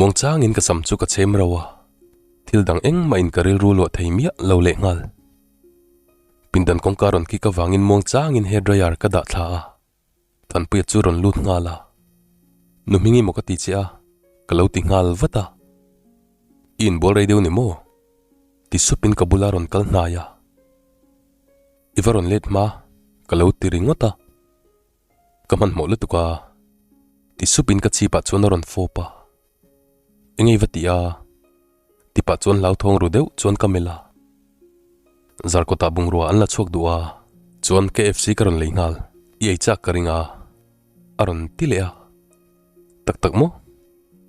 Muangchangin ka sam chu ka chhem ro a, thil dang engmah in ka rilru luah thei miah lo leh nghal. Pindan kawngka rawn kik avangin muangchangin hair dryer ka dah thla a, Thanpuia chu rawn lut nghal a. Nu hming emaw ka ti che a, ka lo ti nghal vat a. I inbual rei deuh ni maw? Ti supin ka bula rawn kal hnai a. I va rawn let hma, ka lo ti ringawt a. Ka hmanhmawh lutuk a, ti supin ka chhipah chuan a rawn fawp a. Engei va ti a? Ti pah chuan hlauthawng ru deuh chuan ka melh a. Zarkawtah bungrua an la chhuak duh a, chuan KFC ka rawn lei nghal, i ei chak ka ring a, a rawn ti leh a. Tak tak maw?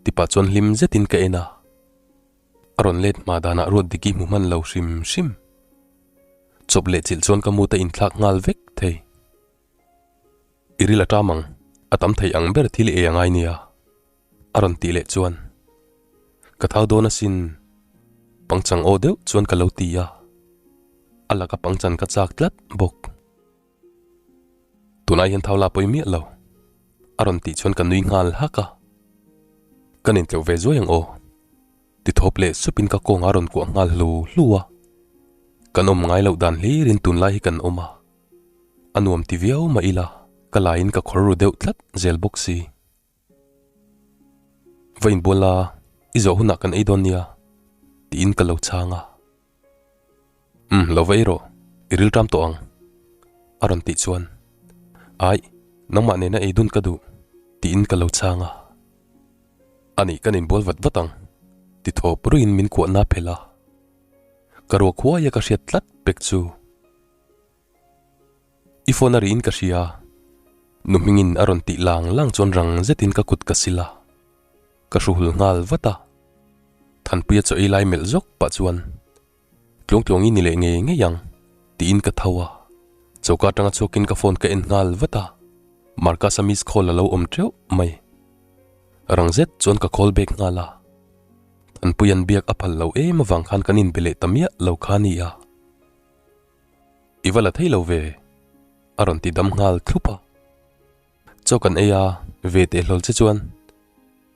Ti pah chuan hlim zetin ka en a. A rawn let hma danah ruat diki hmu hman lo hrim hrim. Chawp leh chilh chuan ka mut a inthlak nghal vek thei. I ril a ṭam ang, a tam thei ang ber thil i ei a ngai nia, a rawn tih leh chuan ka thau dawn asin, pangchang aw deuh chuan ka lo ti a, a laka pangchan ka chak tlat bawk. Tunah hian thau la pawi miah lo, a rawn tih chuan ka nui nghal hak a, Kan intleuh ve zuai ang aw, ti thawp leh supin ka kawngah a rawn kuah nghal hlu hlu a, kan awm ngai loh dan hlirin tunlai hi kan awm a. A nuam ti viau mah ila, ka laiin ka khawr ru deuh tlat zel bawk si. Va inbual la, i zawh hunah kan ei dawn nia, tiin ka lo chhang a. Umm, lo va ei rawh, i rilṭam tawh ang, a rawn tih chuan, Aih, nangmah nena ei dun ka duh, tiin ka lo chhang a. Anih kan inbual vat vat ang, ti thawp ruiin min kuahna phelh a. Ka ruak huai a ka hriat tlat pek chu. I phone a riin ka hria. Nu hmingin a rawn tih lang lang chuan rang zetin ka kut ka sil a. Ka hruhul nghal vat a. Thanpuia chaw ei lai melh zawk pah chuan, Tluangtluang i ni leh ngei ngei ang, tiin ka tho a. Choka atanga chhuakin ka phone ka en nghal vat a. Marcus-a miss call a lo awm teuh mai. Rang zet chuan ka call back nghal a. Thanpuia'n biak a phal lo em avang khan kan inbe leh ta miah lo kha a ni a. I va la thei lo ve, a rawn ti dam nghal thlup a. Chaw kan ei a, ve teh hlawl che chuan,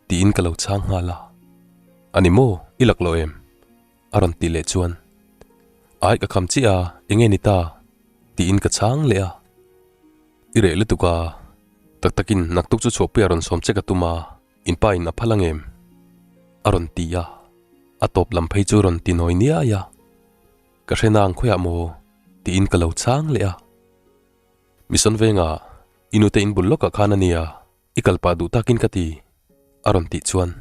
tiin ka lo chhang nghal a. A ni maw, i lak lo em? a rawn ti leh chuan, Ai ka kham chiah a, enge ni ta? tiin ka chhang leh a. I reh lutuk a, tak takin naktuk chu chhuahpui a rawn sawm che ka tum a, in pa in a phal ang em? a rawn ti a, a tawp lam phei chu rawn ti nawi niai a. Ka hre nang khawiah maw? tiin ka lo chhang leh a. Mission venga i nute in bul lawkah khan a nia, i kal pah duh takin ka ti, a rawn tih chuan.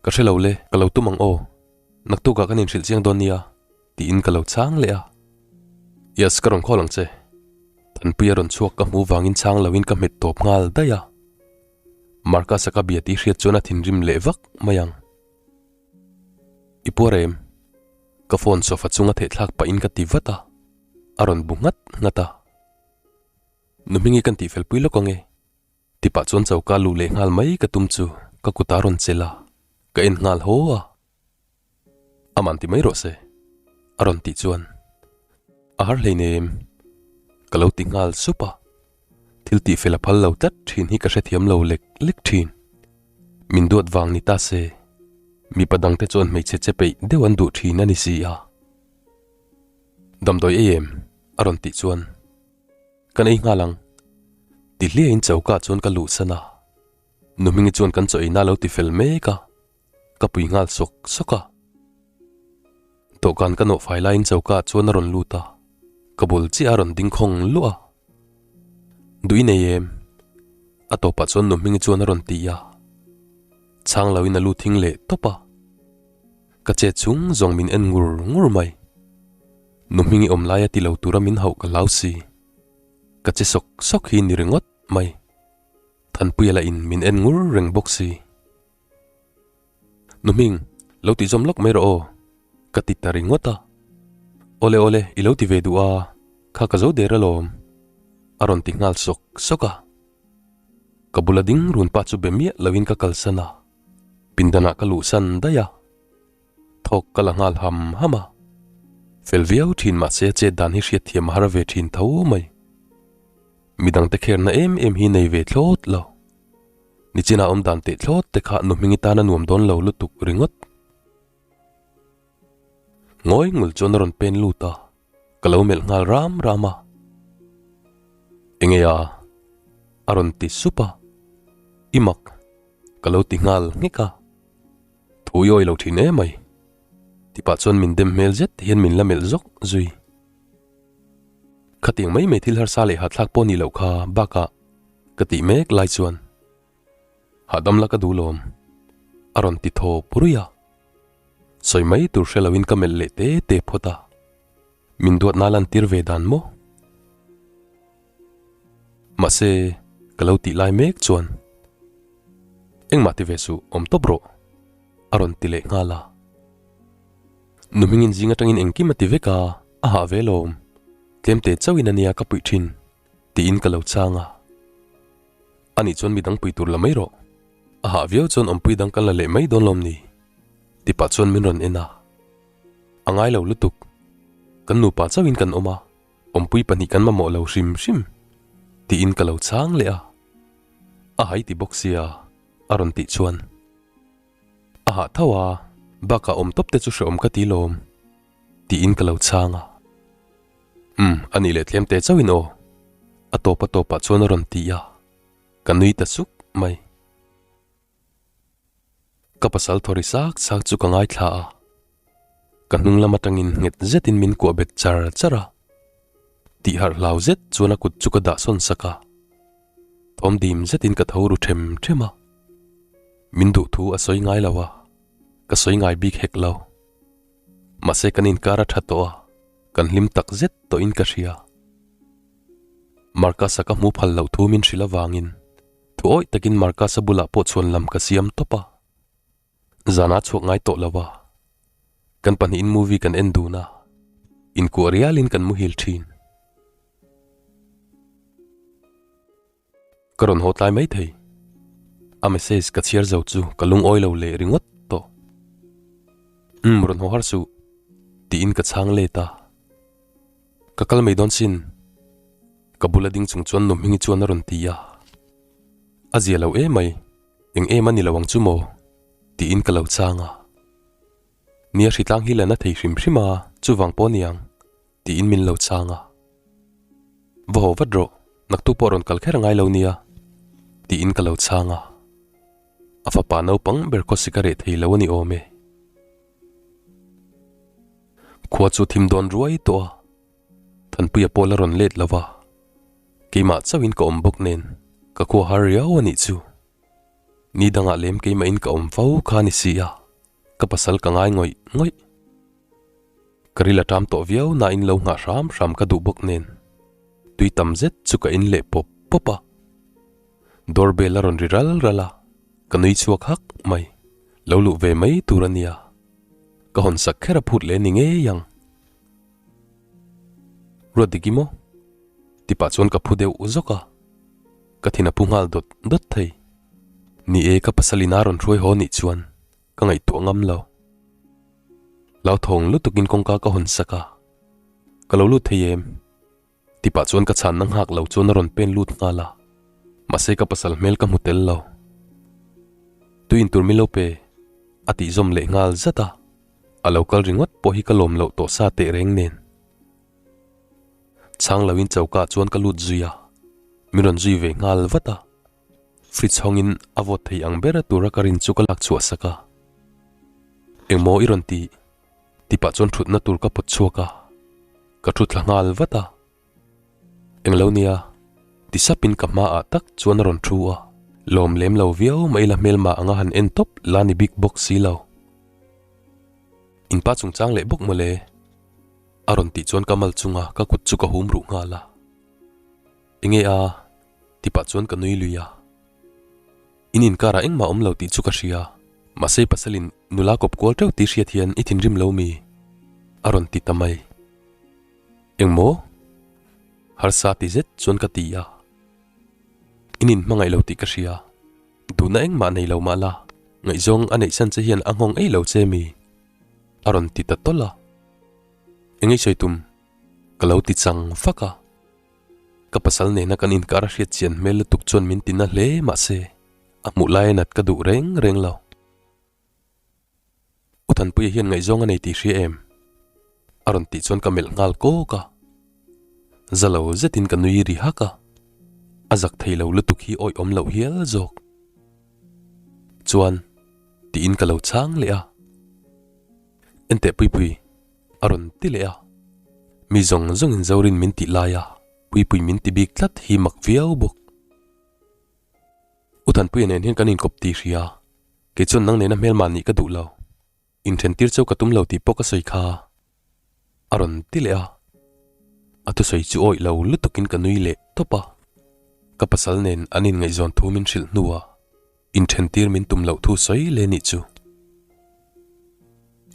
Ka hre lo le, ka lo tum ang aw, naktukah kan inhrilh chiang dawn nia, tiin ka lo chhang leh a. Yes, ka rawn call ang che. Thanpui a rawn chhuak ka hmu vangin chhang loin ka hmet tawp nghal daih a. Marcus-a ka bia tih hriat chuan a thinrim leh vak mai ang. I puar em? Ka phone sofa chunga thehthlak pahin ka ti vat a, a rawn bu nghat nghat a. Nu hmingi kan tihfel pui lawk ange, ti pah chuan choka luh leh nghal mai ka tum chu ka kut a rawn chelh a, ka en nghal haw a. Aman ti mai rawh se, a rawn tih chuan a har hleinem, ka lo ti nghal sup a. Thil tihfel a phal lo tlat thin hi ka hrethiam lo lek lek thin. Min duat vang ni ta se, mipa dangte chuan hmeichhe che peih deuh an duh thin a ni si a. Damdawi ei em? a rawn tih chuan, Kan ei nghal ang, ti hliahin choka chuan ka luhsan a. Nu Hmingi chuan kan chaw eina a lo ti fel mek a, ka pui nghal sawk sawk a. Dawhkan ka nawh fai laiin choka chuan a rawn lut a, ka bul chiah a rawn ding khawng luah a. Duh i nei em? A tawpah chuan nu Hmingi chuan a rawn ti a. Chhang loin a lu thing leh tawp a. Ka che chung zawng min en ngur ngur mai. Nu Hmingi awm laia ti lo tura min hauh ka hlau si. Ka che sawk sawk hi ni ringawt mai. Thanpuia lah in min en ngur reng bawk si. Nu Hming, lo tih zawm lawk mai rawh aw, ka ti ta ringawt a. Awle awle, i lo ti ve duh a, kha ka zo der alawm, a rawn ti nghal sawk sawk a. Ka bula ding run pa chu be miah loin ka kalsan a, pindanah ka luhsan daih a. Thawk ka la nghal ham ham a. Fel viau thin mahse a chet dan hi hriatthiam a har ve thin tho mai. Midangte kherna em em hi nei ve thlawt lo. Nichina awm dan teh thlawt te kha nu hmingi tan a nuam dawn lo lutuk ringawt. Ngawi ngul chuan a rawn pen lut a, ka lo melh nghal ram ram a. Enge a? A rawn ti sup a. I mak, ka lo ti nghal nghek a. Thu i awi lo thin emai. Tipah chuan min dem hmel zet hian min la melh zawk zui. Khatiang mai mai thil harsa leh hahthlak pawh nih loh kha bakah ka tih mek lai chuan hahdam la ka duh lawm a rawn ti thaw purui a. Sawi mai tur hre loin ka melh leh te te phawt a, min duatna lantir ve dan maw? Mahse ka lo tih lai mek chuan engmah ti ve suh awm tawp rawh a rawn ti leh nghal a. Nu hmingin zing atangin engkim a ti vek a, a hah ve lawm. Tlemte chauhin a nia ka puih thin, tiin ka lo chhang a. Anih chuan midang pui tur la mai rawh. A hah viau chuan awmpui dang kan la leh mai dawn lawm ni? Ti pah chuan min rawn en a. A ngai lo lutuk. Kan nupa chauhin kan awm a, awmpui pahnih kan mamawh lo hrim hrim, tiin ka lo chhang leh a. A hai ti bawk sia, a rawn tih chuan. A hah tho a, bakah awm tawp te chu hreawm ka ti lawm, tiin ka lo chhang a. Umm, a nih leh tlem te chauhin aw, a tawp a tawpah chuan a rawn ti a, ka nui ta suk mai. Ka pasal thaw ri sak sak chu ka ngaithla a, ka hnung lam atangin nghet zetin min kuah bet char char a, tih harh hlau zet chuan a kut chu ka dah sawn sak a. Thawm dim zetin ka tho ru them them a, min duh thu a sawi ngai lo a, ka sawi ngai bik hek lo. Mahse kan inkar a tha tawh a, kan hlim tak zet tawhin ka hria. Marcus-a ka hmu phal loh thu min hrilh avangin thu awih takin Marcus-a bulah pawh chhuan lam ka siam tawp a. Zana chhuak ngai tawh lo a, kan pahnihin movie kan en dun a, inkuah rialin kan muhil thin. Ka rawn haw tlai mai thei. A message ka chhiar zo chu ka lungawi lo leh ringawt tawh. Umm rawn haw har suh tiin ka chhang let a. Ka kal mai dawn sin. Ka bula ding chung chuan nu Hmingi chuan a rawn ti a. A zia lo emai, eng em a ni lo ang chu maw? tiin ka lo chhang a. Nia hritlang hi la na thei hrim hrim a, chuvang pawh niang. Tiin min lo chhang a. Va haw vat rawh, naktu pawh rawn kal kher a ngai lo nia, tiin ka lo chhang a. A fapa naupang ber khawsik a reh thei lo a ni awm e. Khua chu thim dawn ruai tawh a, Thanpuia pawh la rawn let lo va, keimah chauhin ka awm bawk nen ka khua har riau a nih chu. Ni dangah lem keimahin ka awm fo kha a ni si a, ka pasal ka ngai ngawih ngawih. Ka ril a ṭam tawh viau nain lo nghah hram hram ka duh bawk nen tui tam zet chu ka in leh pawp pawp a. Door bell a rawn ri ral ral a, ka nui chhuak hak mai. Lo luh ve mai tur a nia. Ka hawn sak kher a phut leh ni ngei ang. Ruat dik i maw? Ti pah chuan ka phu deuh zawk a. Ka thin a phu nghal dawt dawt thei. Ni e, ka pasal in a rawn hruai haw nih chuan ka ngaihtuah ngam lo. Hlauthawng lutukin kawngka ka hawn sak a, Ka lo lut thei em? Ti pah chuan ka chhanna nghak lo chuan a rawn pen lut nghal a, mahse ka pasal hmel ka hmu tel lo. Tui intur min lo pe, a tih zawm leh nghal zat a, a lo kal ringawt pawh hi ka lawm loh tawh sa teh reng nen. Chhang loin choka chuan ka lut zui a, min rawn zui ve nghal vat a. Fridge hawngin a vawt thei ang ber a tura ka rin chu ka lak chhuah sak a. Engmaw i rawn tih? Ti pah chuan thutna tur ka pawt chhuak a, ka thu thla nghal vat a. Englo nia, ti sapin ka hmaah tak chuan a rawn thu a. Lawm lem lo viau mai la hmelma anga han en tawp la ni bik bawk si lo. In pa chungchang leh bawk mawle, a rawn tih chuan ka mal chunga ka kut chu ka hum ruh nghal a. Enge a? Ti pah chuan ka nui lui a. In inkarah engmah awm lo tih chu ka hria, mahse pasalin nula kawp kual teuh tih hriat hian i thinrim lo mi? A rawn ti ta mai. Engmaw? Harsa ti zet chuan ka ti a. In inhmangaih lo tih ka hria, duhna engmah nei lo mah la, ngaihzawng a neih san che hian a nghawng ei lo che mi? A rawn ti ta tawlh a. Eng ei sawi tum? Ka lo ti chang fak a. Ka pasal nena kan inkar a hriat chian hmel lutuk chuan min tina hle mahse, A hmuh laia nat ka duh reng reng lo. U Thanpuia hian ngaihzawng a nei tih hria em? A rawn tih chuan ka melh nghal kawk a. Za lo zetin ka nui ri hak a. A zak thei lo lutuk hi awih awm loh hial zawk. Chuan, tiin ka lo chhang leh a. Enteh Puipui, a rawn ti leh a. Mi zawng zawngin Zorin min tih lai a, Puipui min ti bik tlat hi mak viau bawk. U Thanpuia nen hian kan inkawp tih hria, kei chuan nang nena hmelmah nih ka duh lo. Inthen tir cheu ka tum lo tih pawh ka sawi kha. A rawn ti leh a. A thusawi chu awih lo lutukin ka nui leh tawp a. Ka pasal nen an inngaihzawn thu min hrilh hnuah inthen tir min tum loh thu sawi leh nih chu.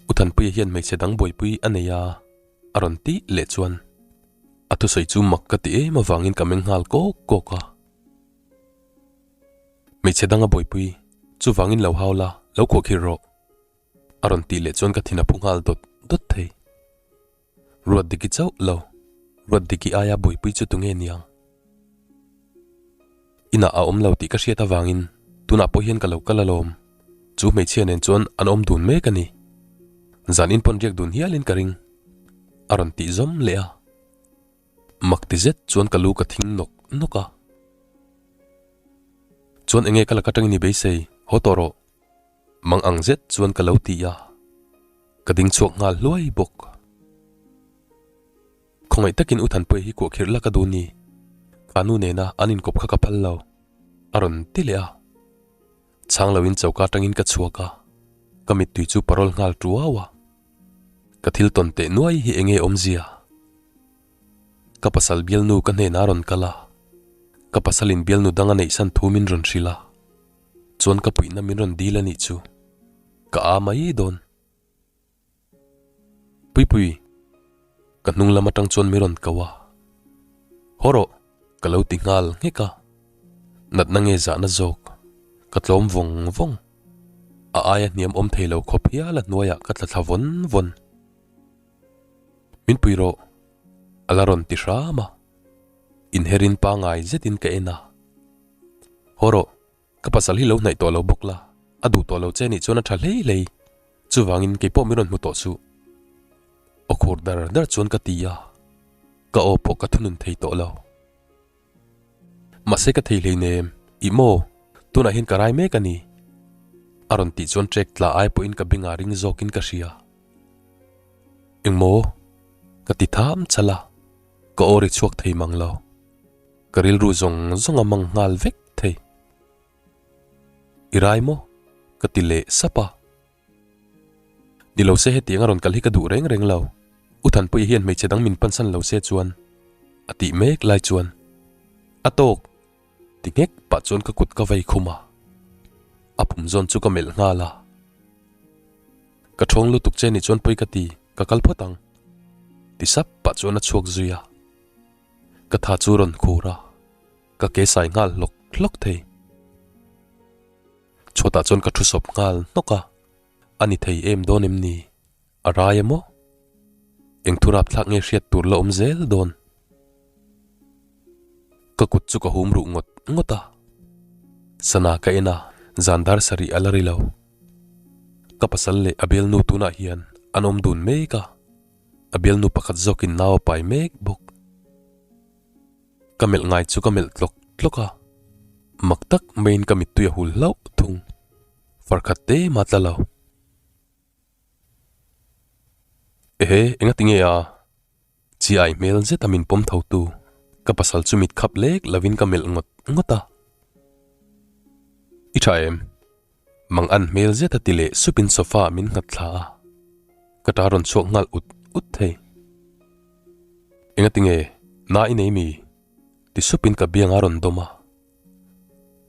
U Thanpuia hian hmeichhe dang buaipui a nei a, a rawn tih leh chuan a thusawi chu mak ka ti em avangin ka meng nghal kawk kawk a. Hmeichhe danga buaipui, chuvangin lo hau la, lo khuahkhirh rawh. A rawn tih leh chuan ka thin a phu nghal dawt dawt thei. Ruat Diki chauh lo, Ruat Diki aia buaipui chu tunge niang? Inah a awm lo tih ka hriat avangin tunah pawh hian ka lo kal alawm. Chu hmeichhia nen chuan an awm dun mek a ni. Zan in pawn riak dun hialin ka ring. A rawn tih zawm leh a. Mak ti zet chuan ka lu ka thing nawk nawk a. Chuan enge ka lak atangin i beisei, haw tawh rawh. Mang ang zet chuan ka lo ti a, ka ding chhuak nghal hluai bawk. Khawngaih takin U Thanpuia hi kuah khirh la ka duh ni, ka nu nena an inkawp kha ka phal lo, a rawn ti leh a. Chhang loin choka atangin ka chhuak a, ka mittui chu parawl nghal tuau a. Ka thil tawn teh nuai hi enge awmzia? Ka pasal bialnu ka hnenah a rawn kal a, ka pasalin bialnu dang a neihsan thu min rawn hrilh a, chuan ka puihna min rawn dil a nih chu ka a mai dawn. Puipui, ka hnung lam atang chuan min rawn ko a, Haw rawh, ka lo ti nghal nghek a, natna nge zahna zawk, ka tlawm vawng vawng. A aia hniam awm thei lo khawp hial a hnuaiah ka tla thla vawn vawn. Min pui rawh, a la rawn ti hram a. Inherin pangai zetin ka en a. Haw rawh, ka pasal hi lo hnaih tawh lo bawk la, a duh tawh lo che nih chuan a tha hlei hlei. Chuvangin kei pawh min rawn hmu tawh suh. Aw khur dar dar chuan ka ti a, ka aw pawh ka thunun thei tawh lo. Mahse ka thei hleinem, ih maw, tunah hian ka rai mek a ni. A rawn tih chuan trek tla ai pawhin ka bengah ring zawkin ka hria. Engmaw? Ka ti tham chal a, ka aw ri chhuak thei mang lo. Ka rilru zawng zawng a mang nghal vek thei. I rai maw? Ka ti leh sap a. Ni lo se hetiang a rawn kal hi ka duh reng reng lo. U Thanpuia hian hmeichhe dang min pansan lo se chuan a tih mek lai chuan a tawk ti nghek pah chuan ka kut ka vei khum a. A pum zawn chu ka melh nghal a. Ka thawng lutuk che nih chuan pawi ka ti, ka kal phawt ang ti sap pah chuan a chhuak zui a. Ka tha chu rawn khur a, ka ke sai nghal hlawk hlawk thei. Chhuatah chuan ka thu sawp nghal hnawk a, a ni thei em dawn em ni? A rai a maw? Eng thu rapthlak nge hriat tur la awm zel dawn? Ka kut chu ka hum ruh ngawt ngawt a, sana ka en a, zan dar sarih a la ri lo. Ka pasal leh a bialnu tunah hian an awm dun mek a, a bialnu pakhat zawkin nau a pai mek bawk. Ka melh ngai chu ka melh tlawk tlawk a, mak tak maiin ka mittui a hul hlauh thung. Farkhat te mah tla lo. Ehe, enga ti nge a? Chi ai hmel zet a min pawm tho tu, ka pasal chu mit khap lek lovin ka melh ngawt ngawt a. I tha em? Mang an hmel zet a ti leh supin sofa ah min nghat thla a, ka ta rawn chhuak nghal ut ut thei. Enga ti nge? Na i nei mi? Ti supin ka biang a rawn dawm a.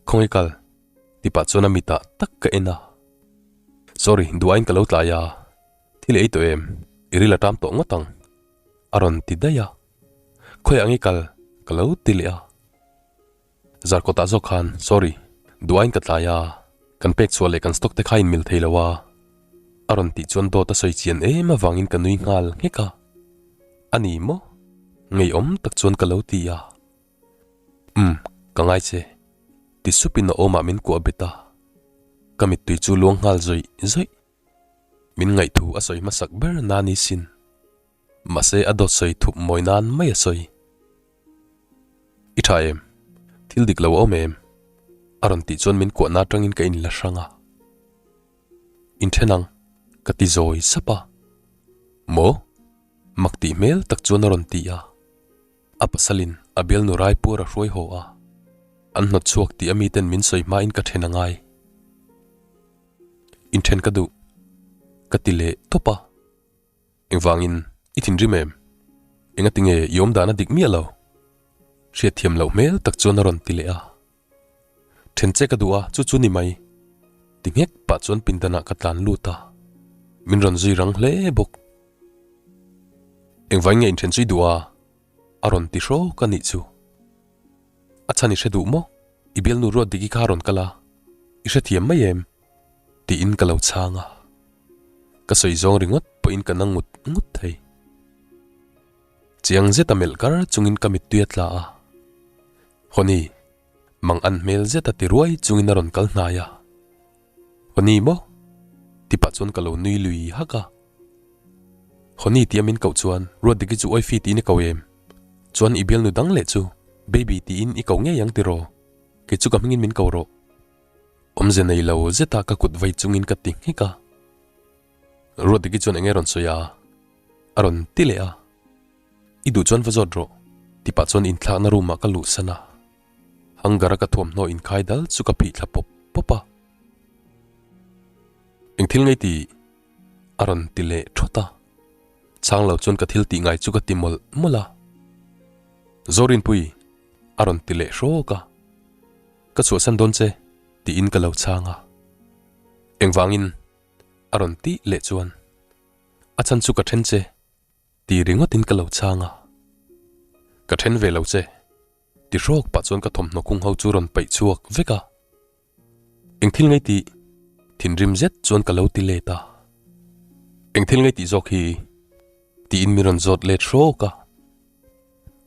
Khawngaih kal? Ti pah chuan a mitah tak ka en a. Sorry, duain ka lo tlai a, thil ei tawh em? I ril a tam tawh ngawt ang. A rawn ti daih a. Khawiah nge kal? Ka lo ti leh a. Zarkawtah zawk khan, Sorry, duain ka tlai a, kan pek chhuah leh kan stock te kha inmil thei lo a. A rawn tih chuan dawt a sawi chian em avangin ka nui nghal nghek a. A ni maw? Ngeiawm tak chuan ka lo ti a. Umm, ka ngai che. Ti supin a awmah min kuah bet a, ka mittui chu luang nghal zawih zawih. Min ngaihthu a sawi hmasak ber na ni sin. Mahse a dawt sawi thup mawi nan mai a sawi. I tha em? Thil dik lo a awm em? A rawn tih chuan min kuahna atangin ka inla hrang a. Inthen ang, ka ti zawi sap a. Maw? Mak tih hmel tak chuan a rawn ti a. A pasalin a bialnu Raipur a hruai haw a, an hnawt chhuak tih a miten min sawi hmain ka then a ngai. Inthen ka duh, ka ti leh tawp a. Engvangin i thinrim em? Engati nge i awmdan a dik miah lo? Hriatthiam loh hmel tak chuan a rawn ti leh a. Then che ka duh a, chu chu ni mai. Ti nghek pah chuan pindanah ka tlan lut a, min rawn zui rang hle bawk. Engvai nge inthen chu i duh a? A rawn ti hrawk a nih chu. A chhan i hre duh maw? I bialnu ruat dik i kha a rawn kal a, i hrethiam mai em? Tiin ka lo chhang a. Ka sawi zawng ringawt pawhin ka na ngut ngut thei. Chiang zeta melh kar chungin ka mittui a tla a. Hawni, mang an hmel zeta ti ruai chungin a rawn kal hnai a. Hawni maw? Ti pah chuan ka lo nui lui hak a. Hawni tia min koh chuan Ruatdiki chu Oifi tiin i ko em? Chuan i bialnu dang leh chu Baby tiin i ko ngei ang tiraw? Kei chu ka hmingin min ko rawh. Awmze nei lo zeta ka kut vai chungin ka ti nghek a. Ruatdiki chuan enge rawn sawi a? A rawn ti leh a. I duh chuan va zawt rawh, ti pah chuan inthlakna room ah ka luh san a. Hanger a ka thuamhnaw inkhai dal chu ka phih thla pawp pawp a. Eng thil ngei tih? A rawn ti leh thawt a. Chhang lo chuan ka thil tih ngai chu ka ti mawlh mawlh a. Zorinpui! A rawn ti leh hrawk a. Ka chhuahsan dawn che, tiin ka lo chhang a. Engvangin? A rawn tih leh chuan a chhan chu ka then che. Ti ringawtin ka lo chhang a, Ka then ve lo che, ti hrawk pah chuan ka thawmhnaw khung ho chu rawn paih chhuak vek a. Eng thil ngei tih? Thinrim zet chuan ka lo ti let a. Eng thil ngei tih zawk hi? Tiin min rawn zawt let hrawk a.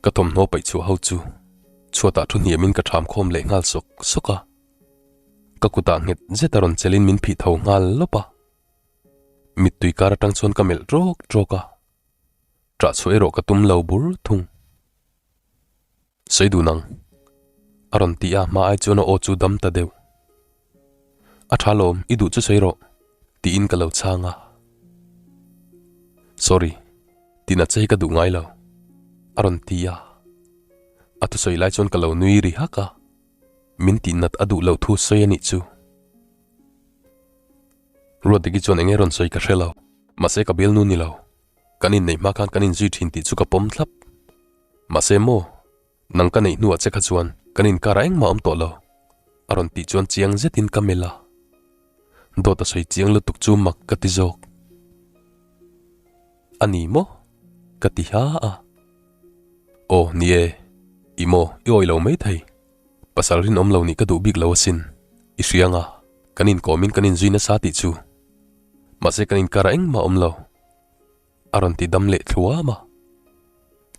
Ka thawmhnaw paih chhuah ho chu chhuatah thu hniamin ka ṭham khawm leh nghal sawk sawk a. Ka kutah nghet zet a rawn chelin min phih tho nghal lawp a. Mittui kar atang chuan ka melh trawk trawk a, ṭah chhuah erawh ka tum lo bur thung. Sawi dun ang, a rawn ti a, hma ai chuan a aw chu dam ta deuh. A ṭha lawm, i duh chu sawi rawh, tiin ka lo chhang a. Sorry, tina che hi ka duh ngai lo, a rawn ti a. A thusawi lai chuan ka lo nui ri hak a, min tihnat a duh loh thu sawi a nih chu. Ruatdiki chuan enge rawn sawi ka hre lo, mahse ka bialnu ni lo. Kan inneih hma khan kan inzui thin tih chu ka pawm thlap. Mahse maw, nang ka neih hnuah che kha chuan kan inkar ah engmah awm tawh lo, a rawn tih chuan chiang zetin ka melh a. Dawt a sawi chiang lutuk chu mak ka ti zawk. A ni maw? Ka ti ha a. Aw, ni e, i maw, i awih lo maithei. Pasal rinawm lo nih ka duh bik lo asin, i hria anga, kan inkawmin kan inzui nasa tih chu. Mahse kan inkar ah engmah awm lo. A rawn ti dam leh thluam a.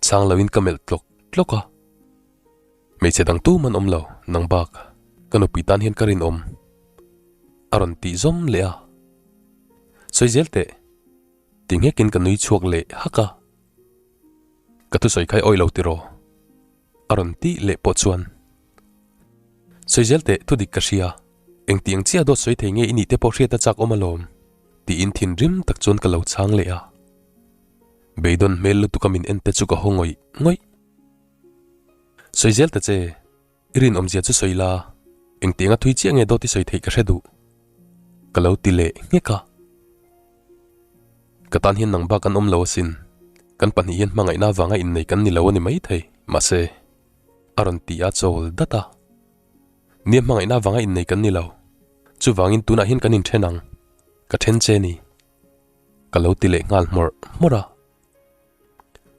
Chhang loin ka melh tlawk tlawk a. Hmeichhe dang tum an awm lo, nang bak, ka nupui tan hian ka rinawm. A rawn tih zawm leh a. Sawi zel teh, ti nghekin ka nui chhuak leh hak a. Ka thusawi kha i awih lo tiraw? A rawn tih leh pawh chuan, Sawi zel teh, thu dik ka hria. Engti ang chiah dawt sawi thei nge i nih te pawh hriat a chak awm alawm, tiin thinrim tak chuan ka lo chhang leh a. Beidawn hmel lutuk a min en te chu ka haw ngawih ngawih. Sawi zel ta che, i rinawmzia chu sawi la, engti anga thui chiah nge dawt i sawi theih ka hre duh, ka lo ti leh nghek a. Ka tan hian nang bak an awm lo asin, kan pahnih hian hmangaihna avanga innei kan ni lo a ni maithei, mahse, a rawn ti a chawl dat a. Nia hmangaihna avanga innei kan ni lo, chuvangin tunah hian kan inthen ang, ka then che ni, ka lo ti leh nghal hmawrh hmawrh a.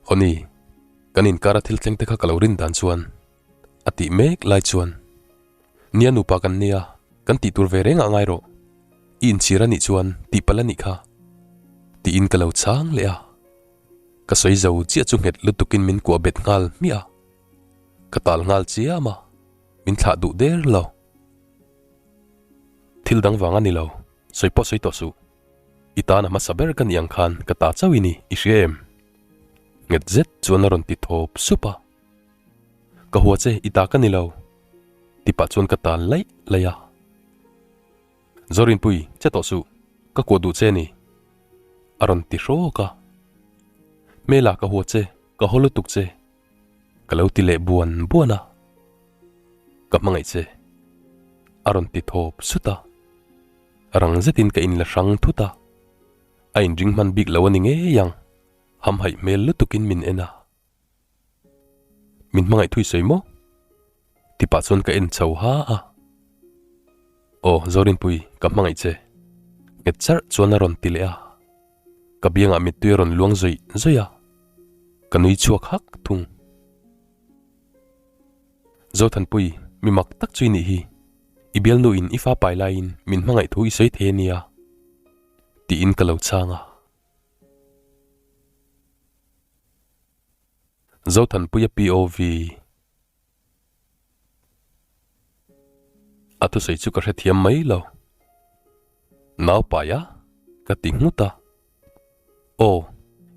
Hawni, kan inkara thil thleng te kha ka lo rin dan chuan a tih mek lai chuan, Nia nupa kan nia, kan tih tur ve reng ah ngai rawh. I inchhir a nih chuan tih palh a nih kha. Tiin ka lo chhang leh a. Ka sawi zo chiah chu nghet lutukin min kuah bet nghal hmiah a. Ka tal nghal chiam a, min thlah duh der lo. Thil dang vang a ni lo, sawi pawh sawi tawh suh. I tan a hmasa ber ka nih ang khan ka ta chauh i ni, i hria em? Nghet zet chuan a rawn ti thawp sup a. Ka hua che, i ta ka ni lo, ti pah chuan ka tal laih laih a. Zorinpui, che tawh suh, ka kuah duh che a ni, a rawn ti hrawk a. Hmela ka hua che, ka haw lutuk che. Ka lo ti leh buan buan a, Ka hmangaih che, a rawn ti thawp sut a. Rang zetin ka inla hrang thut a, a inring hman bik lo a ni ngei ang, hamhaih hmel lutukin min en a. Min hmangaih thui sawi maw? Ti pah chuan ka en chho ha a. Aw, Zorinpui, ka hmangaih che, nghet charh chuan a rawn ti leh a. Ka biangah mittui a rawn luang zawih zawih a, ka nui chhuak hak thung. Zothanpui, mi mak tak chu i nih hi, i bialnu in i fa pai laiin min hmangaih thu i sawi thei a nia, tiin ka lo chhang a. Zothanpuia POV. A thusawi chu ka hrethiam mai lo. Nau pai a? Ka ti nghut a. Aw,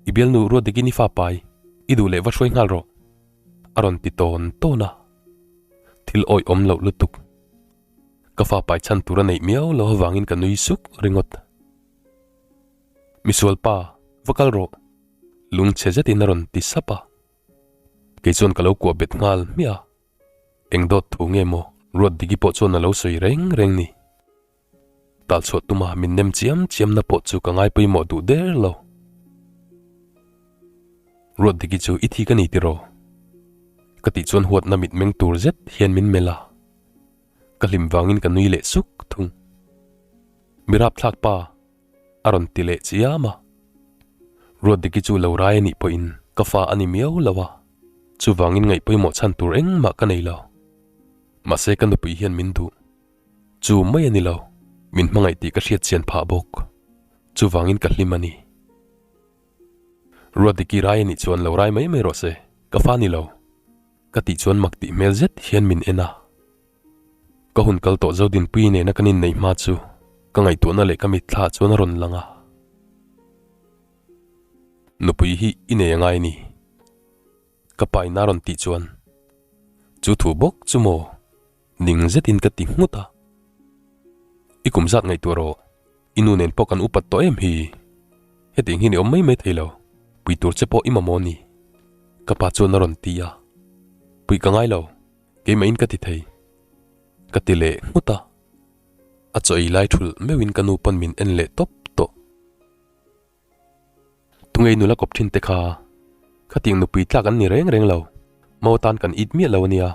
i bialnu ruat dikin i fa pai, i duh leh va hruai nghal rawh, a rawn ti tawn tawn a. Thil awih awm loh lutuk. Ka fa pai chhan tur a neih miau lo avangin ka nui suk ringawt. Misual pa, va kal rawh, lungchhe zetin a rawn ti sap a. Kei chuan ka lo kuah bet nghal hmiah a, eng dawt thu nge maw Ruatdiki pawh chuan a lo sawi reng reng ni. Talchhuah tuma min nem chiam chiamna pawh chu ka ngai pawimawh duh der lo. Ruatdiki chu i thi ka ni tiraw? Ka tih chuan huatna mitmeng tur zet hian min melh a, ka hlim vangin ka nui leh suk thung. Mi rapthlak pa! A rawn ti leh chiam a. Ruatdiki chu lo rai a nih pawhin ka fa a ni miau lo a, chuvangin ngaih pawimawh chhan tur engmah ka nei lo. Mahse ka nupui hian min duh. Chu mai a ni lo, min hmangaih tih ka hriat chian phah bawk. Chuvangin ka hlim a ni. Ruatdiki rai a nih chuan lo rai mai mai rawh se, ka fa ni lo. Ka tih chuan mak tih hmel zet hian min en a. Ka hun kal tawh Zodinpuii nena kan inneih hma chu ka ngaihtuahna leh ka mitthla chuan a rawn lang a. Nupui hi i nei angai ni? Ka pa in a rawn tih chuan chu thu bawk chu maw ning zetin ka ti nghut a. I kum zat ngaihtuah rawh, i nu nen pawh kan upat tawh em hi? Hetiang hian i awm mai mai thei lo, pui tur che pawh i mamawh ni? Ka pa chuan a rawn ti a. Puih ka ngai lo. Keimahin ka ti thei, ka ti leh nghut a. A chaw ei lai thulh meuhin ka nu pawn min en leh tawp tawh. Tungei nula kawp thin te kha, khatiang nupui tlak an ni reng reng lo, mau atan kan it miah lo a nia.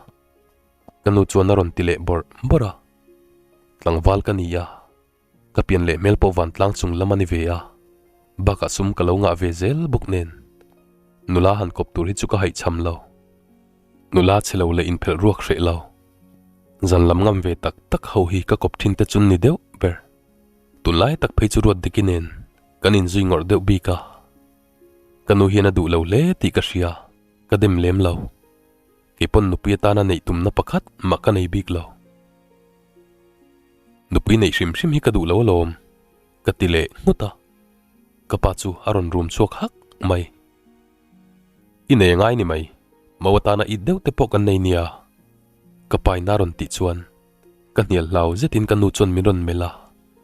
Ka nu chuan a rawn ti leh bawrh bawrh a. Tlangval ka ni a, ka pian leh hmel pawh vantlang chung lam a ni ve a, bakah sum ka lo ngah ve zel bawk nen. Nula han kawp tur hi chu ka haihchham lo. Nula chhe lo leh inphelh ruak hreh lo. Zan lam ngam ve tak tak ho hi ka kawp thin te chun ni deuh ber. Tunlai tak phei chu ruat diki nen kan inzui ngawrh deuh bik a. Ka nu hian a duh lo hle tih ka hria, ka dem lem lo. Kei pawn nupui atana neih tumna pakhat mah ka nei bik lo. Nupui neih hrim hrim hi ka duh lo alawm, ka ti leh nghut a. Ka pa chu a rawn rum chhuak hak mai. I nei angai ni mai, mau atana it deuh te pawh kan nei nia. Ka pa in a rawn tih chuan ka hnial hlau zetin ka nu chuan min rawn melh a,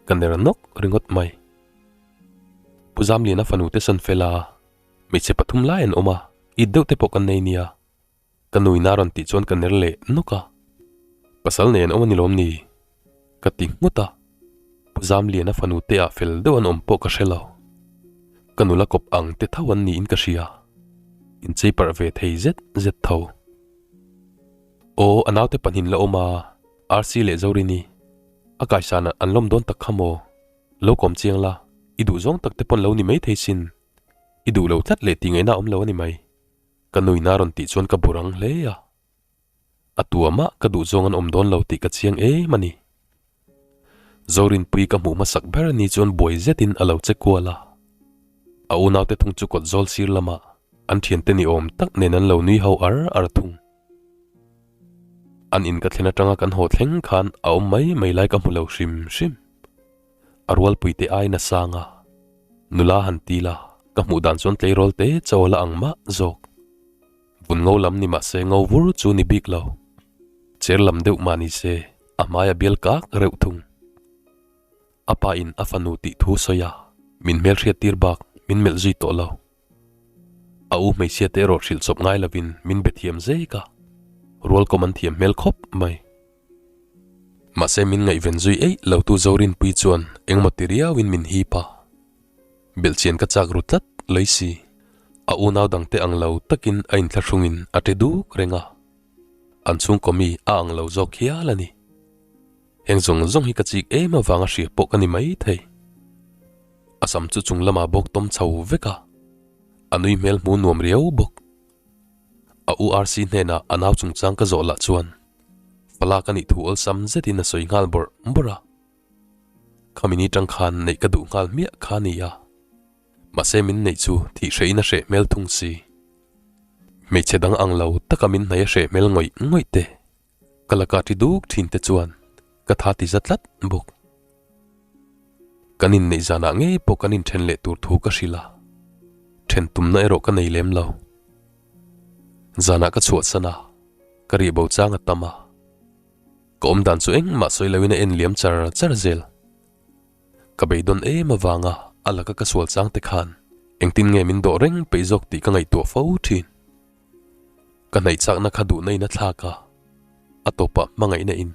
ka ner nawk ringawt mai. Pu Zamliana fanu te sawn fel a, hmeichhe pathum lai an awm a, it deuh te pawh kan nei nia. Ka nu in a rawn tih chuan ka ner leh nawk a, Pasal nei an awm a ni lawm ni? Ka ti nghut a, Pu Zamliana fanu te ah fel deuh an awm pawh ka hre lo. Ka nula kawp ang te tho an niin ka hria, inchei parh ve thei zet zet tho. Aw, a naute pahnin la awm a, RC leh Zorini, a kaisan an lawm dawn tak kha maw? Lo kawm chiang la, i duh zawng tak te pawn lo ni maithei sin, i duh lo tlat leh tih ngaihna awm lo a ni mai. Ka nuina rawn tih chuan ka bu rang hle a. A tuamah ka duh zawng an awm dawn lo tih ka chiang em a ni. Zorinpui ka hmuh hmasak ber ni chuan buai zetin a lo che kual a. A unaute thung chu kawt zawl sir lamah an thiante ni awm tak nen an lo nui ho ar ar thung. An in ka thlen atanga kan haw thleng khan a awm mai mai lai ka hmu lo hrim hrim. A rualpuite aiin a sang a, nula han ti la, ka hmuh dan chuan tleirawl te chaw la ang mah zawk. Vun ngo lam ni mahse ngo vur chu ni bik lo. Cher lam deuh mah ni se, a hmai a bial kak reuh thung. A pa in a fanu tih thu sawi a, min hmelhriat tir bak min melh zui tawh lo. A u hmeichhia te erawh hrilh chawp ngai lovin min be thiam zek a, rualkawm an thiam hmel khawp mai. Mahse min ngaihven zui eih lo tu Zorinpui chuan engmaw ti riauin min hip a. Belhchian ka chak ru tlat lei si. A unau dangte ang lo takin a inthlahrungin a ṭe duk reng a. An chhungkaw mi a ang lo zawk hial a ni. Heng zawng zawng hi ka chik em avanga hria pawh ka ni mai thei. A sam chu chung lamah bawk tawm chho vek a, a nui hmel hmu nuam riau bawk. A URC hnenah a nau chungchang ka zawh lah chuan Falak a nih thu awlsam zetin a sawi nghal bawrh bawrh a. Khami ni tang khan neih ka duh nghal hmiah kha a ni a, mahse min neih chu thih hrehin a hreh hmel thung si. Hmeichhe dang ang lo taka min hnaih a hreh hmel ngawih ngawih te, ka laka ṭi duk ṭhin te chuan ka tha ti za tlat bawk. Kan inneih zanah ngei pawh kan inṭhen leh tur thu ka hrilh a, ṭhen tumna erawh ka nei lem lo. Zanah ka chhuahsan a, ka rih bo chang a tam a. Ka awm dan chu engmah sawi loin a en liam char char zel. Ka beidawn em avanga a laka ka sual chang te khan engtin nge min dawh reng peih zawk tih ka ngaihtuah fo thin. Ka hnaih chakna kha duhna in a thlak a, a tawpah hmangaihna in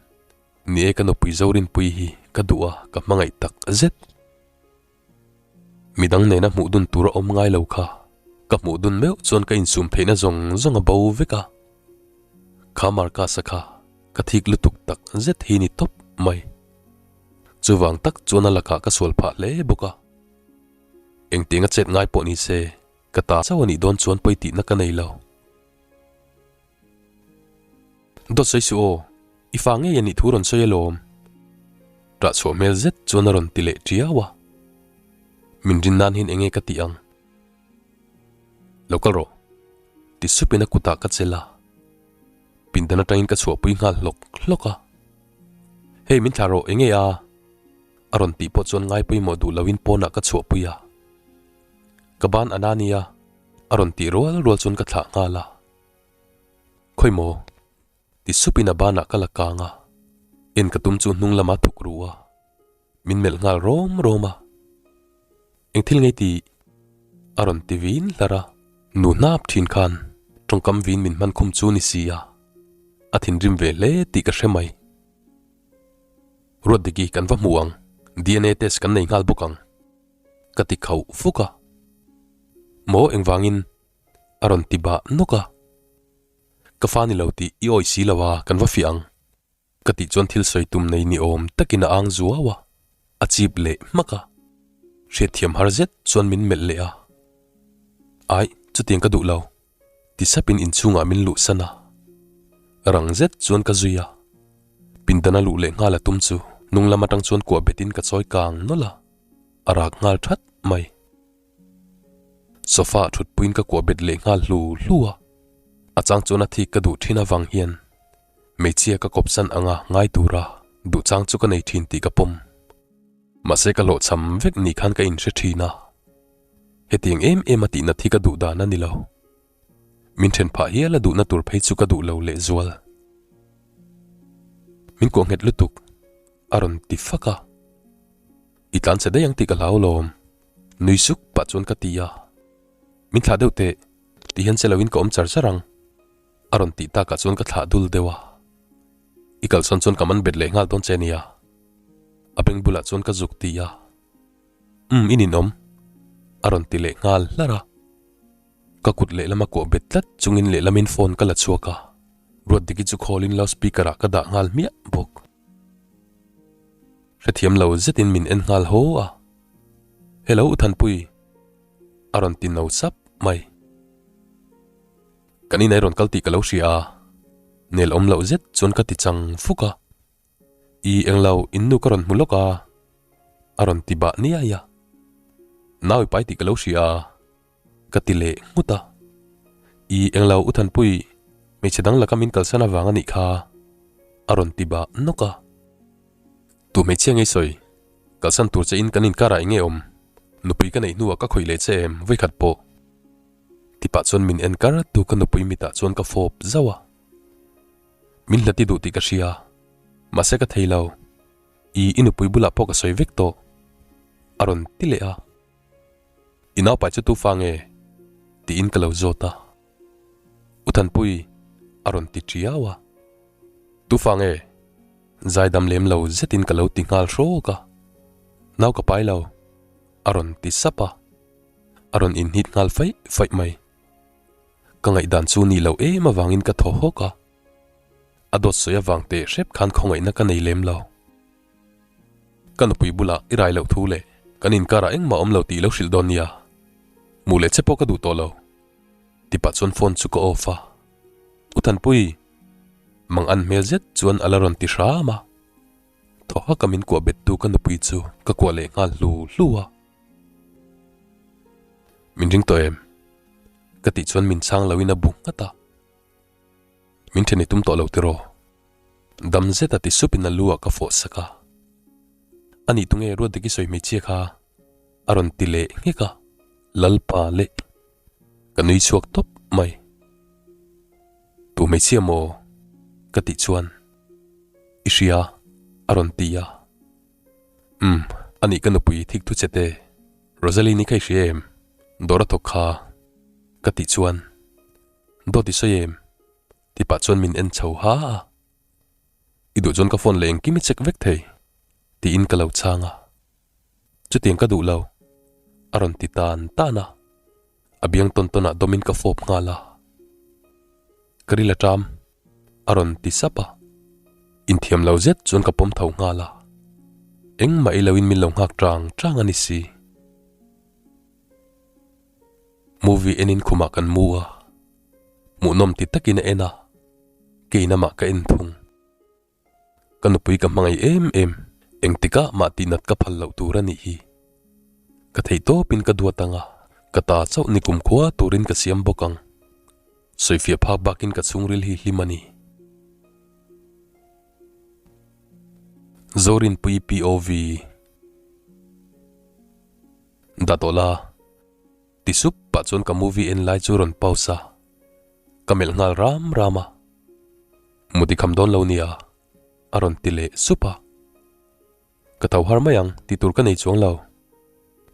ni e ka nupui Zorinpui hi ka duh a ka hmangaih tak zet. Midang nena hmuh dun tur a awm ngai lo kha ka hmuh dun meuh chuan ka insum theihna zawng zawng a bo vek a. Kha Marcus-a kha ka thik lutuk tak zet hi ni tawp mai. Chuvang tak chuan a lakah ka sual phah hle bawk a. Engtiang a chet ngai pawh ni se ka ta chauh a nih dawn chuan pawi tihna ka nei lo. Dawt sawi suh aw, i fa ngei a nih thu rawn sawi alawm. Ṭah chhuah hmel zet chuan a rawn ti leh ṭiau a. Min rin nan hian enge ka tih ang? Lo kal rawh, ti supin a kutah ka chelh a. Pindan aṭangin ka chhuahpui nghal hlawk hlawk a. Hei min thlah rawh, enge a? A rawn tih pawh chuan ngai pawimawh duh loin pawnah ka chhuahpui a. Ka ban a na nia, a rawn tih rual rual chuan ka thlah nghal a. Khawi maw? Ti supin a banah ka la kang a, en ka tum chu hnung lama thuk ru a, min melh nghal rawm rawm a. Eng thil ngei tih? A rawn ti vin hlar a. Nu hnap thin khan tawngkam vin min hman khum chu ni si a, a thinrim ve hle tih ka hre mai. Ruatdiki kan va hmu ang, DNA test kan nei nghal bawk ang. Ka ti khauh fuk a. Maw engvangin? A rawn ti bah nawk a. Ka fa ni lo tih i awih si lo a, kan va fiah ang. Ka tih chuan thil sawi tum nei ni awm takin a ang zuau a, a chip leh hmak a. Hriatthiam har zet chuan min melh leh a. Aih, chutiang ka duh lo. Ti sapin inchhungah min luhsan a. Rang zet chuan ka zui a. Pindana luh leh nghal a tum chu hnung lam atang chuan kuah betin ka chawi kang nawlh a, a rak nghal that mai. Sofa ah thutpuiin ka kuah bet leh nghal hlu hlu a, a chang chuan a thik ka duh thin avang hian hmeichhia ka kawpsan anga ngai tura duh chang chu ka nei thin tih ka pawm. Mahse ka hlawhchham vek ni khan ka inhre thin a, hetiang em em a tihna thi ka duh dan a ni lo. Min then phah hial a duhna tur phei chu ka duh lo lehzual. Min kuah nghet lutuk a rawn ti fak a. I tlan che daih ang tih ka hlau lawm. Nui suk pah chuan ka ti a. Min thlah deuh teh, ti hian che loin ka awm char char ang. A rawn tih takah chuan ka thlah dul deuh a. I kalsawn chuan ka man bet leh nghal dawn che nia. A beng bulah chuan ka zuk ti a. Umm i ninawm. A rawn ti leh nghal hlar a. Ka kut lehlama kuah bet tlat chungin lehlamin phone ka la chhuak a. Ruatdiki chu call in loudspeaker ah ka dah nghal hmiah bawk. Hrethiam lo zetin min en nghal haw a. Hello U Thanpui. A rawn ti no sap mai. Kan inah i rawn kal tih ka lo hria a. Nel awm loh zet chuan ka ti chang fuk a. I englo in nu ka rawn hmu lawk a. A rawn ti bah niai a. Nau i pai tih ka lo hria a. Ka ti leh nghut a. I englo U Thanpui, hmeichhe dang laka min kalsan avang a nih kha. A rawn ti bah nawk a. Tu hmeichhia ngei sawi? Kalsan tur che in kan inkarah eng nge awm? Nupui ka neih hnuah ka khawih leh che em vawikhat pawh? Ti pah chuan min en kar tu ka nupui mitah chuan ka fawp zauh a. Min hlati duh tih ka hria, mahse ka thei lo. I i nupui bulah pawh ka sawi vek tawh. A rawn ti leh a. I naupai chu tu fa nge? Tiin ka lo zawt a. U Thanpui a rawn ti tiau a. Tu fa nge? Zaidam lem lo zetin ka lo ti nghal hrawk a. Nau ka pai lo. A rawn ti sap a. A rawn inhnit nghal faih faih mai. Ka ngaihdan chu ni lo em avangin ka thaw hawk a. A dawt sawi avang teh hrep khan khawngaihna ka nei lem lo. Ka nupui bulah i rai loh thu leh kan inkarah engmah awm lo tih lo hrilh dawn nia. Hmuh leh che pawh ka duh tawh lo. Ti pah chuan phone chu ka off a. U Thanpui! Mang an hmel zet chuan a la rawn ti hram a. Thaw haka min kuah bet tu ka nupui chu ka kuah leh nghal hlu hlu a. Min ring tawh em? Ka tih chuan min chhang loin a bu nghat a. Min then i tum tawh lo tiraw? Dam zeta ti supin a lu ah ka fawh sak a. Anih tunge Ruatdiki sawi hmeichhia kha? A rawn ti leh nghek a. Lalpa leh. Ka nui chhuak tawp mai. Tu hmeichhia maw? Ka tih chuan I hria a rawn ti a. Umm, anih ka nupui thik thu che te. Rosaline-i kha i hria em? Dawr a thawk kha. Ka tih chuan Dawt i sawi em? Ti pah chuan min en chho ha a. I duh chuan ka phone leh engkim i check vek thei, tiin ka lo chhang a. Chutiang ka duh lo, a rawn ti tan tan a. A biang tawn tawnah dawmin ka fawp nghal a. Ka ril a ṭam, a rawn ti sap a. Inthiam lo zet chuan ka pawm tho nghal a. Engmah i loin min lo nghak ṭang ṭang a ni si. Movie enin khumah kan mu a, hmuhnawm ti takin a en a, kei namah ka en thung. Ka nupui ka hmangaih em em, engtikah mah tihnat ka phal loh tur a nih hi. Ka theih tawpin ka duat ang a, ka ta chauh ni kumkhua turin ka siam bawk ang. Sawifiah phak bakin ka chhungril hi hlim a ni. Zorinpui POV. Dah tawh la. Ti sup pah chuan ka movie en lai chu rawn pause a, ka melh nghal ram ram a. Muti kham dawn lo nia, a rawn ti leh sup a. Ka tho har mai ang tih tur ka nei chuang lo.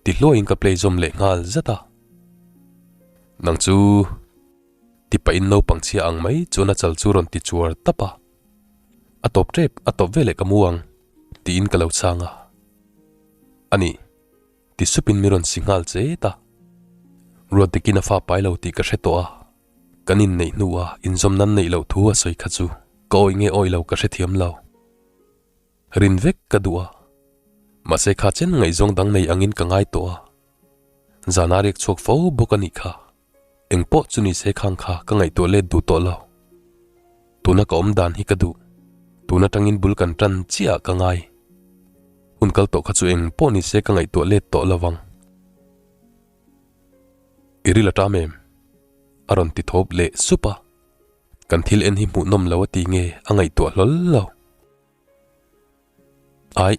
Ti hluaiin ka play zawm leh nghal zat a. Nang chu ti pahin naupang chhia ang mai chuan a chal chu rawn ti chuar tap a. A tawp tep, a tawp veleh ka mu ang tiin ka lo chhang a. Ani. Ti supin mi rawn si nghal chet a. Ruatdikin a fa pai lo tih ka hre tawh a, kan inneih hnua inzawm nan neih loh thu a sawi kha chu ka awih nge awih lo ka hrethiam lo. Rin vek ka duh a, mahse kha chen ngaihzawng dang nei angin ka ngai tawh a, zana riak chhuak fo bawk a nih kha. Eng pawh chu ni se khang kha ka ngaihtuah let duh tawh lo. Tuna ka awm dan hi ka duh. Tun atangin bul kan tan chiah ah ka ngai. Hun kal tawh kha chu eng pawh ni se ka ngaihtuah let tawh lo vang. I ril a tam em? A rawn ti thawp leh sup a. Kan thil en hi hmuhnawm lo a ti nge a ngaihtuah hlawl lo. Aih,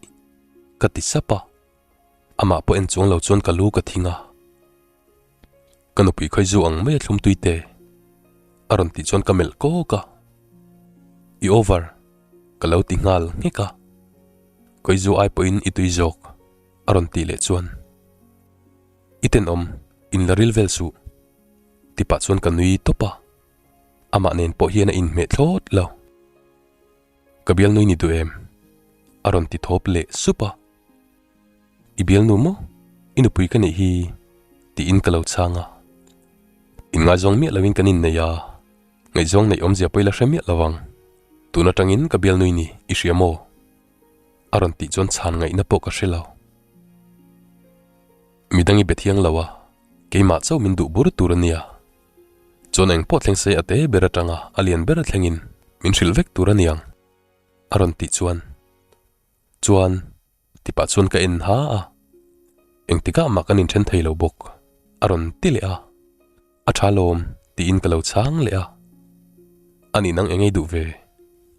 ka ti sap a. Amah pawh en chuang lo chuan ka lu ka thing a. Ka nupui khawi zu ang mai a thlum tui te. A rawn tih chuan ka melh kawk a. I over, ka lo ti nghal nghek a. Khawi zu ai pawhin i tui zawk, a rawn tih leh chuan. I tenawm, in la ril vel suh, ti pah chuan ka nui tawp a. Amah nen pawh hian a inhmeh thlawt lo. Ka bialnui ni duh em? A rawn ti thawp leh sup a. I bialnu maw? I nupui ka neih hi tiin ka lo chhang a. Inngaizawng miah loin kan innei a, ngaihzawng neih awmzia pawh i la hre miah lo ang. Tun atangin ka bialnui ni i hria maw? A rawn tih chuan chhan ngaihna pawh ka hre lo. Midang i be thiang lo a, keimah chauh min duh bur tur a nia. Chuan eng pawh thleng se a te ber atanga a lian ber thlengin min hrilh vek tur a niang a rawn tih chuan chuan ti pah chuan ka en ha a, engtikah mah kan inthen thei lo bawk a rawn ti leh a, a tha lawm tiin ka lo chhang leh a, ani nang engei duh ve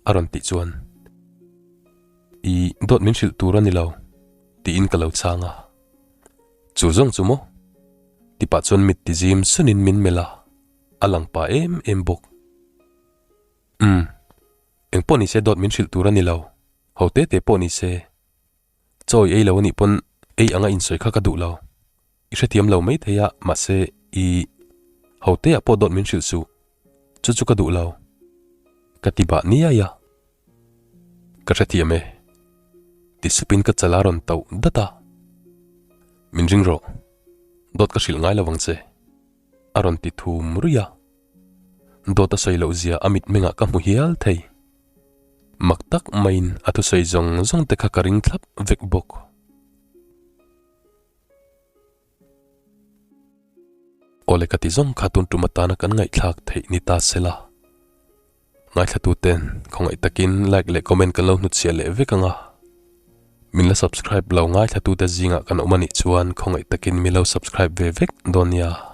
a rawn tih chuan i dawt min hrilh tur a ni lo. Tiin ka lo chhang a. Chu zawng chu maw? Ti pah chuan mit ti zim sunin min melh a, a lang pah em em bawk. Umm, eng pawh nise dawt min hrilh tur a ni lo, ho te te pawh nise. Chaw i ei lo anih pawn ei anga insawi kha ka duh lo. I hrethiam lo mai thei a, mahse i ho te ah pawh dawt min hrilh suh, chu chu ka duh lo. Ka ti bah niai a. Ka hrethiam e. Ti supin ka chal a rawn tauh dat a. Min ring rawh. Dawt ka hrilh ngai lo ang che. A rawn ti thum ruih a. Dawt a sawi loh zia a mitmengah ka hmu hial thei. Mak tak maiin a thusawi zawng zawng te kha ka ring thlap vek bawk. Awle ka ti zawng kha tun tum atana kan ngaihthlak theih ni ta se la. Ngaithla ten khawngaih takin like leh comment kan lo hnutchhiah leh vek ang a. Min la subscribe lo ngaithla tute zingah kan awm anih chuan khawngaih takin mi lo subscribe ve vek dawn nia.